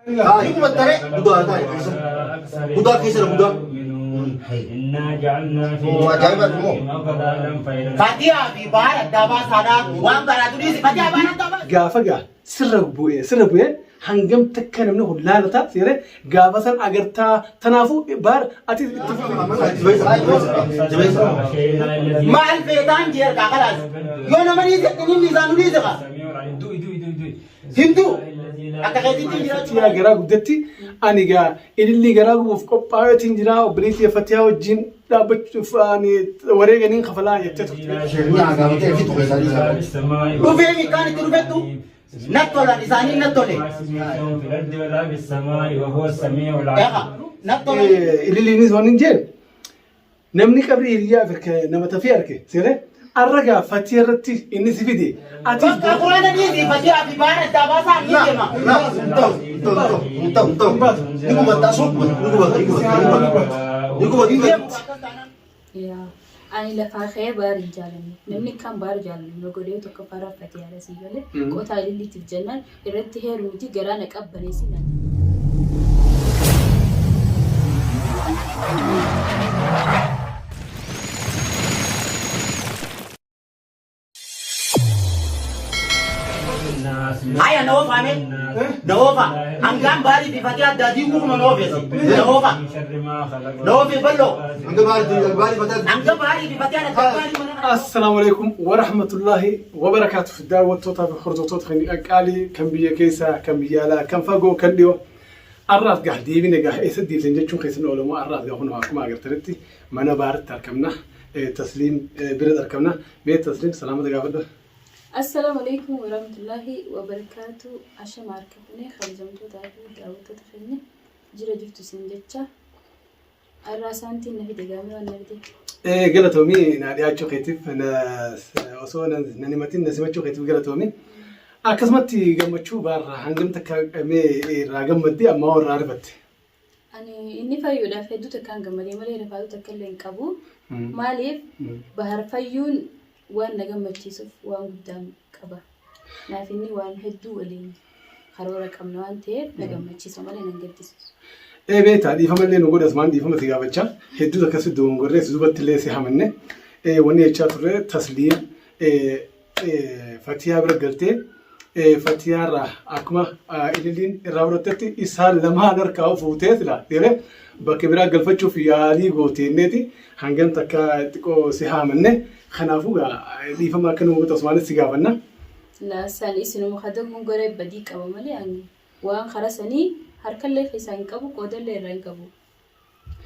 Ni gubattare gudaa taa'e keessa. Gudaa keessa gudaa. Ajaa'iba immoo. Fatiyaa fi baar addaa baasaadha. Waan baraatu dhiisi. Fatiyaa baar addaa baasa. Gaafa gaa sirra bu'ee sirra bu'ee hangam takka namni kun laalata seere gaafa san agartaa tanaafuu baar ati itti Maal feetaan jee harkaa kalaas. Yoo nama dhiise inni isaan nu dhiise kaa. Hinduu akka keetiitti hin jiraachuu. Fatiyaa garaa guddatti ani gaa ilillii garaa gubuuf qophaa'eetiin jira obboleettii Fatiyaa wajjin dhaabbachuuf ani wareeganiin kafalaa jettee turte. Dhufee mikaan itti dhufettu natti tolan isaanii natti tole. Eegaa natti tolan. Ililliinis waan hin jeen Namni qabrii hiriyyaa arke nama tafii arke seere arra gaa fatii irratti inni si fide atis Bakka quraana dhiisi fatiyaa fi baar addaa baasaa ni deema. Ni gubatta asuma gubata. Ni gubata ni gubata ni gubata. Hin deemu akkas taanaan. Yaa ani lafaa ka'ee baar hin jaalanne. Namni kan baar jaalanne na godhee tokko faraa fatiyaadha sii galee. Qotaa ililliitiif jennaan irratti heerumti garaa na qabbaneessi naan. Haya na ofa me. Na ofa. Hangaan baarii fi fatiyaa addaa diiguu kuma na oofeesi. Na ofa. Na oofee bal'oo. Hanga baarii baarii fataa. Hanga baarii fi fatiyaan addaa baarii mana kana. Assalaamu alaikum warahmatullahi wabarakaatuh daawwattootaa fi hordoftoota kan qaqqaalii kan biyya keessaa kan biyya alaa kan fagoo kan dhiyoo arraas gah deebine gah eessa deebisen jechuun keessan oolamoo arraas gah kunoo akkuma agartanitti mana baaritti argamna tasliim biratti argamna mee tasliim salaamata gaafadhu. Assalaamu alaikum warahmatullahi wabarakaatu. Ashama harka fuunee kabajamtootaa fi daawwattoota keenya jira jirtu isin jecha Arraa saantiin na fide gaamee waan na fide. Galatoomii na dhiyaachuu keetiif osoo nan himatin na simachuu keetiif galatoomii. Akkasumatti gammachuu baarraa hangam takka mee irraa gammadde ammaa hoo irraa rifatte. Ani inni fayyuudhaaf hedduu takkaan gammadee malee rifaatu takka illee hin qabu. Maaliif bahar fayyuun waan na gammachiisuuf waan guddaan qaba. Naaf inni waan hedduu waliin karoora qabna waan ta'eef na gammachiisa malee nan gaddisiisu. Ee beektaa dhiifama illee nu godhi asumaan dhiifama si gaafachaa hedduu takka si dogongorree si dubatti illee si hamanne wanni jechaa turre tasliim fatiyaa bira galtee fatiyaa irraa akkuma ililiin irraa fudhattetti isaan lamaan harkaa fuutee sila seeree bakka biraa galfachuuf yaalii gooteenneeti hangam takka xiqqoo si haamanne kanaafuu dhiifama akka nu gootu asumaanis si gaafanna. Laa san isinuma ka dogongoree badii qaba malee ani waan kara sanii harkallee keessaa hin qabu qoodallee irraa hin qabu.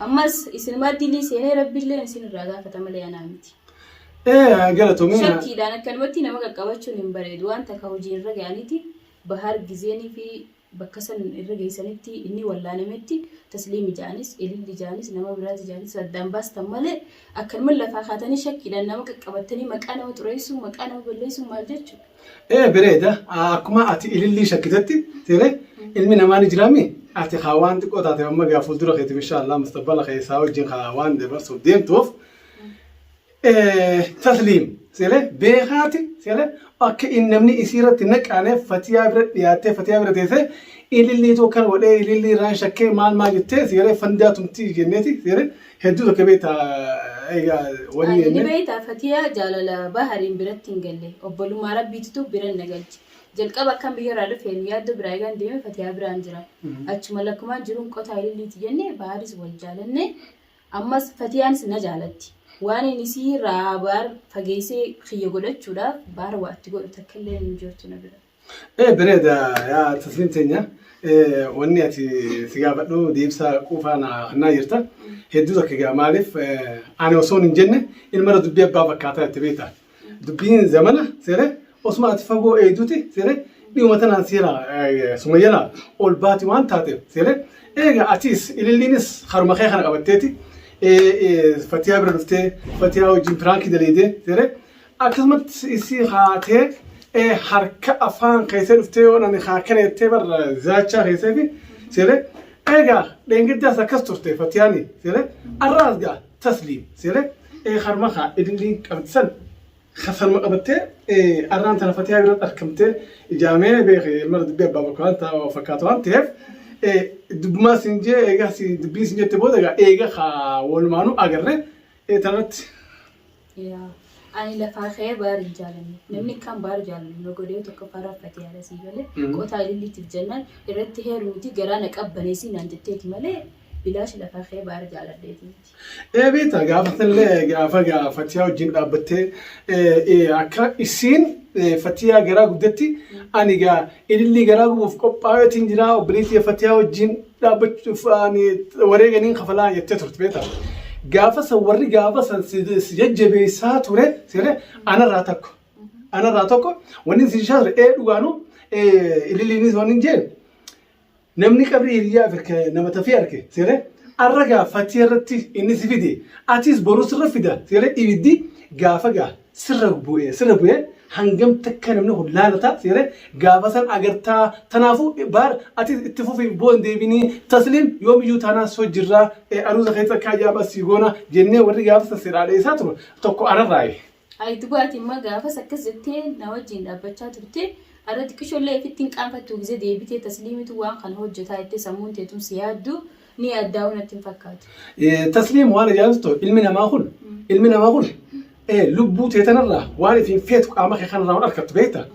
Ammas isinumaa dilii seenee rabbilleen isin irraa gaafata malee anaa miti. Ee galatoomii. Shakkiidhaan akkanumatti nama qaqqabachuun hin bareedu waan takka hojii irra ga'aniiti bahar gizeenii fi bakka san irra geessanitti inni wallaanametti tasliimi ja'anis ililli ja'anis nama biraati ja'anis addaan baastan malee akkanuma lafaa kaatanii shakkiidhaan nama qaqqabattanii maqaa nama xureessuu maqaa nama balleessuu maal jechuudha. Ee bareeda akkuma ati ilillii shakkitetti seere ilmi namaa ni jiraami ati haa waan xiqqoo taate amma gaa fuuldura keetiif inshaallah mustaqbala keessaa wajjin haa waan dabarsuuf deemtuuf tasliim seere beekaati seere akka inni namni isii irratti naqaaneef fatiyaa bira dhiyaattee fatiyaa bira teessee ililliitu akkan godhee ilillii irraan shakkee maal maal jettee seere fandaa tumtii jenneeti seere hedduu tokko beektaa egaa wanni Ani ni jennee. beektaa Fatiyaa jaalala Bahariin biratti hin galle. Obbolummaa Rabbiititu bira na galche. Jalqaba akkan biyyarraa dhufeen yaaddoo biraa eegaan deeme Fatiyaa biraan jira. Achuma lakkumaan jiruun qotaa ililliiti jenne Baharis wal jaalanne. Ammas Fatiyaanis na jaalatti. Waan inni isii irraa Bahar fageessee kiyya godhachuudhaaf Bahar waa itti godhu takka illee hin jirtu na bira. Ee bareeda yaa tasliim teenya wanni ati si gaafadhu deebisa quufaa naa kennaa jirta. Hedduu takka egaa maaliif ani osoon hin jenne ilmarra dubbii abbaa fakkaataa jette beekta. Dubbiin zamana seere osuma ati fagoo eeyduti seere dhiyuma tanaan seera sumayyana ol baati waan taateef seere eega atis ililliinis haruma kee kana qabatteeti fatiyaa bira dhuftee fatiyaa wajjin piraankii daleedee seere Akkasumatti isii haatee harka afaan keessee dhuftee yoon ani haa kana jettee bar zaachaa keessee fi seeree egaa dheengaddaas akkas turte fatiyaani seeree arraas gaa tasliim seeree harma haa ililliin qabdi san sanuma qabattee arraan tana fatiyaa biratti argamtee ijaamee beeke ilma dubbii abbaa bakka waan fakkaatu waan ta'eef Dubbumaa siin jee eegaa si dubbii siin jette booda egaa eega kaa walumaanuu agarre tanarratti. Yaa. Ani lafaa ka'ee baar hin jaalanne. Namni kan baar jaalanne na godhee tokko faraa fatiyaadha sii galee. Qotaa ililliitiif jennaan irratti heerumti garaa na qabbaneessii naan jetteeti malee bilaash lafaa ka'ee baar jaaladheeti miti. Ee beektaa gaafa sanillee gaafa gaa Fatiyaa wajjin dhaabbattee akka isiin Fatiyaa garaa gubdetti ani gaa ilillii garaa gubuuf qophaa'eetiin jira obboleettii Fatiyaa wajjin dhaabbachuuf ani wareeganiin kafalaa jettee turte beektaa. Gaafa san warri gaafa san si jajjabeessaa ture siree anarraa tokko anarraa tokko wanni si jechaa ture ee dhugaanuu ililliinis wanni hin jeen Namni qabrii hiriyyaa arke nama tafii arke seere arra gaa fatii irratti inni si fide atis boruu sirra fida seere ibiddi gaafa gaa sirra bu'e sirra bu'e hangam takka namni kun laalata seere gaafa san agartaa tanaafuu baar atis itti fufi boo hin deebinii tasliim yoomiyyuu taanaan soo jirraa aruuza keessa akka ajaa'ibaa sii goona jennee warri gaafa san si dhaadheessaa ture tokko anarraayi. Ayi dubaati imma gaafas akkas jettee na wajjiin dhaabbachaa turte arra xiqqishollee ifitti hin qaanfattuu gizee deebitee tasliimitu waan kana hojjataa jettee sammuun tee tun si yaaddu ni yaaddaa'uu natti hin fakkaatu. Tasliim waan ajaa'ibsu ta'u ilmi namaa kun ilmi namaa kun lubbuu tee tanarraa waan ifiin feetu qaama kee kanarraa waan argattu beekta.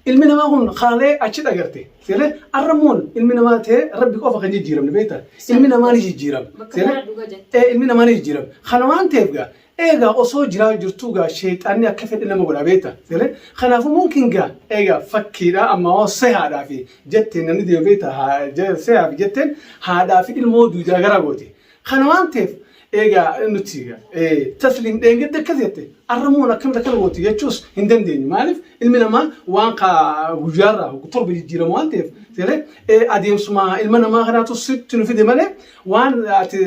Ilmi namaa kun kaalee achi dhagarte seelee arramuun ilmi namaa ta'ee rabbi qofa kan jijjiiramne beekta. Ilmi namaa ni jijjiirama. Bakka Seelee kana dhuga jette. Ilmi namaa ni jijjiirama. Kana waan ta'eef gaa Eegaa osoo jiraa jirtuu gaa sheeyxaanni akka fedhe nama godha beekta seelee kanaafuu mumkin gaa eegaa fakkiidha amma hoo sehaadhaa fi jetteen namni deemu beekta sehaa fi jetteen haadhaa fi ilmoo duudaa garaa gooti kana waan ta'eef eegaa nuti tasliim dheengadda akkas jette arramoon akkamitti akkana gooti jechuus hin dandeenyu maaliif ilmi namaa waan ka guyyaarraa torba jijjiiramu waan ta'eef seelee adeemsuma ilma namaa kanaatu sitti nu fide malee Waan ati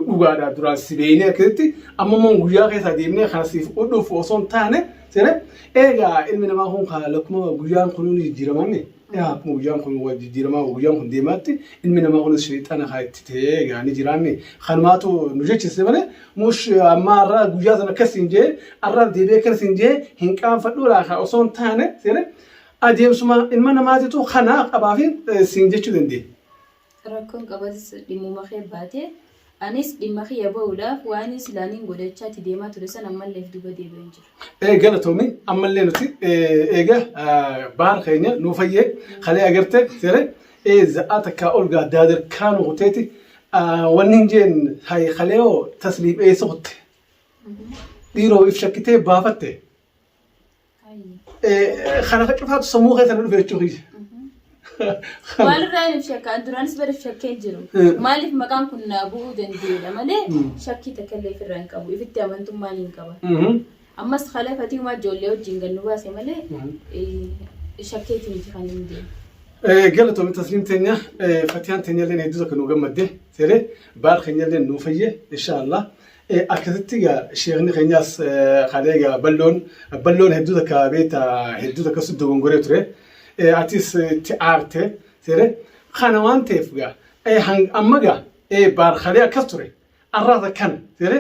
dhugaadha duraan si beeynee akkasitti amma immoo guyyaa keessa deemnee kana siif dhufu osoo hin taane sire eegaa ilmi namaa kun kaa lakkuma guyyaan kun ni jijjiiramanni akkuma guyyaan kun wal jijjiiramaa guyyaan kun deemaatti ilmi namaa kunis sheexana kaa itti ta'ee egaa ni jiraanni kanumaatu nu jechise malee mush amma har'a guyyaa sana akkas hin jee har'a deebi'ee akkas hin jee hin qaanfadhu laa osoo hin taane sire adeemsuma ilma namaatitu kana qabaa fi siin jechuu dandeenya. Rakkoon qabatis dhimmuma kee baate. Anis dhimma kiyya bahuudhaaf waan silaa nin godhachaa itti deemaa ture san ammallee if duuba deebi'ee hin jiru. Ee galatoomi ammallee nuti eega baar keenya nuu fayyee kalee agarte sere ee za'aa takkaa ol gaa daadarkaa nu kuteeti wanni hin jeen hay kalee hoo tasliim eessa kutte dhiiroo if shakkitee baafatte Kana cufaatu sammuu keessa na dhufe jechuu kiyya. Maalirraa hin shakka? An duraanis bara shakkee hin jiru. Maaliif maqaan kun naa bu'uu danda'eedha malee shakkii takka illee ofirraa hin qabu. Ifitti amantummaan hin qaba. Ammas kalee fatihumaa ijoollee wajjin gad nu baase malee shakkeeti miti kan hin deemu. Galatoomi tasliim teenya fatiyaan teenya illee hedduu takka nu gammadde seeree baar keenya illee nu fayye inshaallah. Akkasitti egaa sheekni keenyaas kalee egaa balloon balloon hedduu takka beekta hedduu takka si dogongoree ture. Atis itti aarte seere kana waan ta'eef egaa amma egaa baar kalee akkas ture arraas akkana seere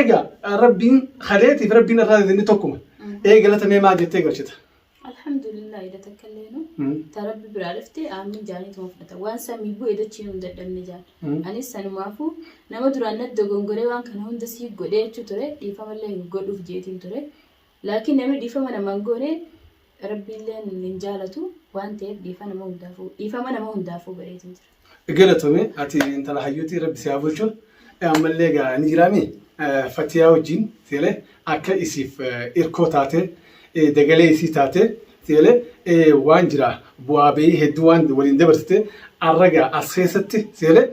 egaa rabbiin kaleetiif rabbiin arraas inni tokkuma. Galata mee maal jettee galchita? Alhamdulillah ida takka illeenu ta rabbi biraa dhufte aamiin jaaniituma fudhata. Waan samii bu'e dachii hin dadhabne jaan. Anis sanumaafuu nama duraan natti dogongoree waan kana hunda sii godhee jechuu ture dhiifama illee hin godhuuf jeetiin ture. Laakiin namni dhiifama nama hin goone rabbiilleen hin jaalatu waan ta'eef dhiifama nama hundaafuu dhiifama nama hundaafuu godheetiin jira. Galatoomi ati intala hayyuuti rabbi si haa bulchu ammallee egaa ni jiraami fatiyaa wajjin seelee akka isiif irkoo taate dagalee isii taate seelee waan jira bu'aa ba'ii hedduu waan waliin dabarsite arragaa as keessatti seelee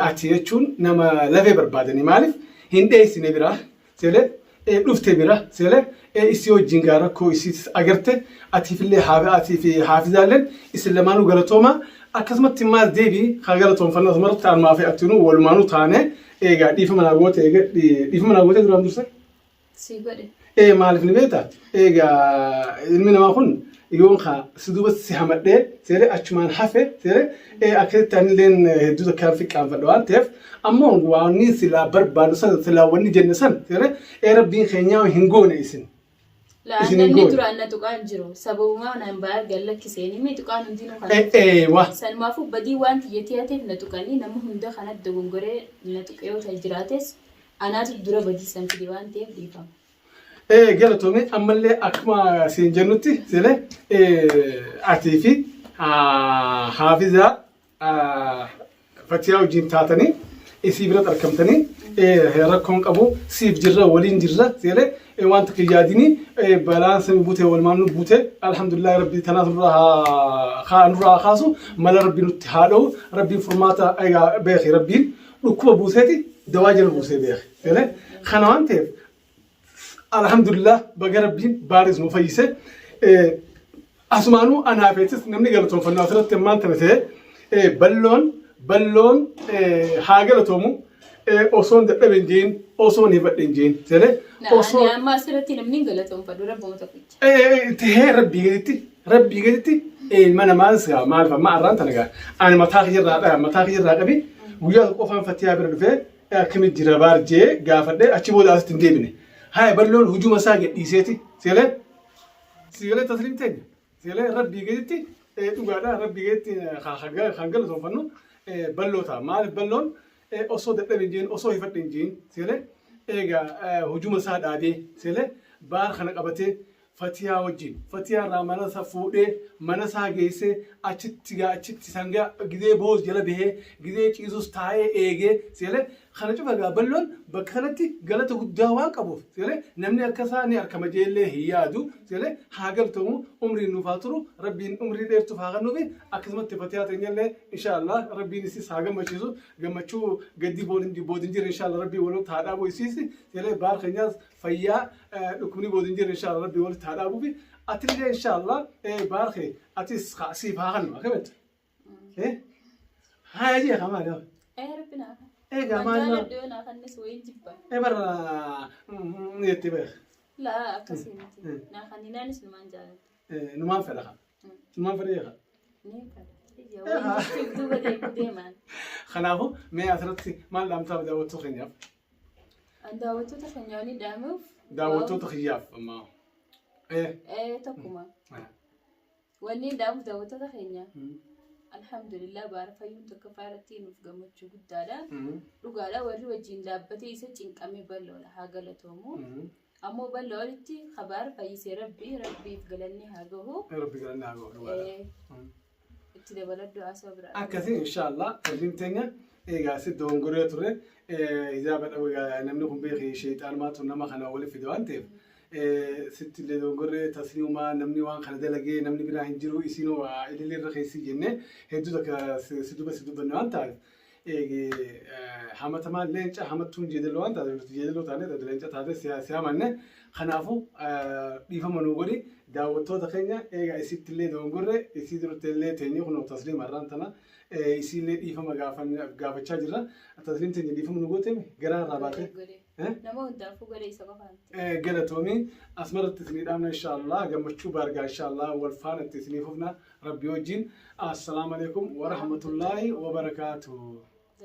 ati jechuun nama lafee barbaadanii maaliif hin dheessine biraa Selee dhufte bira selee isii wajjin gaa rakkoo isiitis agarte atiifillee atii fi haafizaalleen isin lamaanuu galatooma akkasumatti maal deebii haa galatoomfanna asumarratti anumaa fi atinuu walumaanuu taane eegaa dhiifama naa goote eega dhiifama naa goote duraan durse. Sii godhe. Ee maaliif ni beekta? Egaa ilmi namaa kun yoon kaa si duuba si hamadhee seeree achumaan hafe seeree ee akkasitti anilleen hedduu takkaan fiqqaanfadha waan ta'eef ammoo waanni silaa barbaadu san silaa wanni jenne san seeree ee rabbiin keenyaa hin goone isin. Laa Isin hin namni goone. duraan na tuqaan jiru. Sababumaa naan ba'aa gad lakkiseenii mee tuqaan hundinuu kana. Eewa. Sanumaafuu badii waan tiyyattii hateef na tuqanii nama hunda kanatti dogongoree na tuqee yoo ta'e jiraates anaatu dura badii san fide waan ta'eef dhiifama. Galatoomee ammallee akkuma siin jennutti selee atii fi haafizaa Fatiyaa wajjin taatanii isii biratti argamtanii rakkoon qabu siif jirra waliin jirra seelee waan takka yaadini balaan sami buute walumaan nu buute alhamdulillah rabbi tanaas nurraa haa nurraa haa kaasu mala rabbi nutti haa dha'u rabbiin furmaata egaa beeki rabbiin dhukkuba buuseeti dawaa jala buusee beeki seelee kana waan ta'eef alhamdulillah baga rabbiin baaris nu fayyise. Asumaanuu anaafeetis namni galatoonfannoo asirratti ammaan tana ta'e balloon balloon haa galatoomu osoon dadhabe hin jeen osoon hifadhe hin jeen selee osoo Ani amma asirratti namni hin galatoonfadhu rabbuma tokkicha. Tahee rabbii gaditti rabbii gaditti ilma namaas gaa maaliif amma arraan tana gaa ani mataa kiyyarraa mataa kiyyarraa qabi guyyaa tokko qofaan fatiyaa bira dhufee Akkami jira baar jee gaafadhe achi booda asitti hin deebine. Haya balloon hujuma isaa gadhiiseeti seelee sigalee tasliim teenya sigalee rabbii gaditti dhugaadha rabbii gaditti kan galatoonfannu balloo ta'a maaliif balloon osoo dadhabe hin jeen osoo hifadhe hin jeen sigalee eega hujuma isaa dhaabee sigalee baar kana qabatee Fatiyaa wajjin. Fatiyaa irraa mana isaa fuudhee mana isaa geessee achitti gaa achitti sangaa gizee boo'us jala bahee gizee ciisus taa'ee eegee seelee kana cufa gaa balloon bakka kanatti galata guddaa waan qabuuf seelee namni akka isaa ni arkama jeellee hin yaadu seelee haa galtoomu umriin nuuf haa turu rabbiin umrii dheertuuf haa kennuufi akkasumatti Fatiyaa teenyallee insha Allah rabbiin isis haa gammachiisu gammachuu gaddii boodin jirre insha Allah rabbiin walitti haa dhaabu isiis seelee baar keenyaas fayyaa dhukkubni booda hin jirre inshallah rabbi walitti haa dhaabuufi atillee inshallah baar kee atis siif haa kannu akkamitti haa jee haa maali Ee rabbi naa kan. Egaa Waan maal naa- jaaladhu yoo naa kannis wayiin jibba. Bara jettee beek Laa akkasii miti. Naa kanninaanis numaan jaaladha. Numaan fedha haa numaan fedha jeeqa Ni fedha. Ija wayiin jechuuf duuba deemu deemaan. Kanaafuu mee asirratti maal dhaamtaa daawwattuu keenyaaf? An daawwattoota keenya waliin dhaamuuf. Daawwattoota kiyyaaf amma. Tokkuma. Wanni dhaamuuf daawwattoota keenya. Alhamdulillah baara fayyuun tokkoffaa irratti nuuf gammachuu guddaadha. Dhugaadha warri wajjin dhaabbatee isa cinqamee bal'oodha haa galatoomu. Ammoo bal'oo olitti kabaar fayyisee rabbi rabbiif galanni haa gahu. Rabbi galanni haa gahu dhugaadha. Itti dabaladhu haasawaa biraa. Akkasii inshaallah qalbiin teenya egaa si dogongoree ture hijaaba dhabu egaa namni kun beeki sheexaanumaatu nama kana wali fide waan ta'eef sitti illee dogongorree tasliimumaa namni waan kana dalagee namni biraa hin jiru isiinoo ililli irra keessi jennee hedduu takka si duba si dubbanne waan ta'eef hamatamaa leenca hamattuun jeedaloo waan taateef nuti jeedaloo taane taate leenca taate si hamanne kanaafuu dhiifama nuu godhi daawwattoota keenya eega isitti illee dogongorre isii duratti illee teenye kunoo tasliim har'aan tana isiillee dhiifama gaafachaa jirra tasliim teenya dhiifama nuu goote garaa irraa baate. Nama hundaafuu godhe isa qofa miti. Galatoomi asumarratti isinii dhaamna inshaallah gammachuu baargaa inshaallah wal faana itti isinii fufna rabbi wajjin assalaamu alaikum warahmatullaahi wabarakaatuh.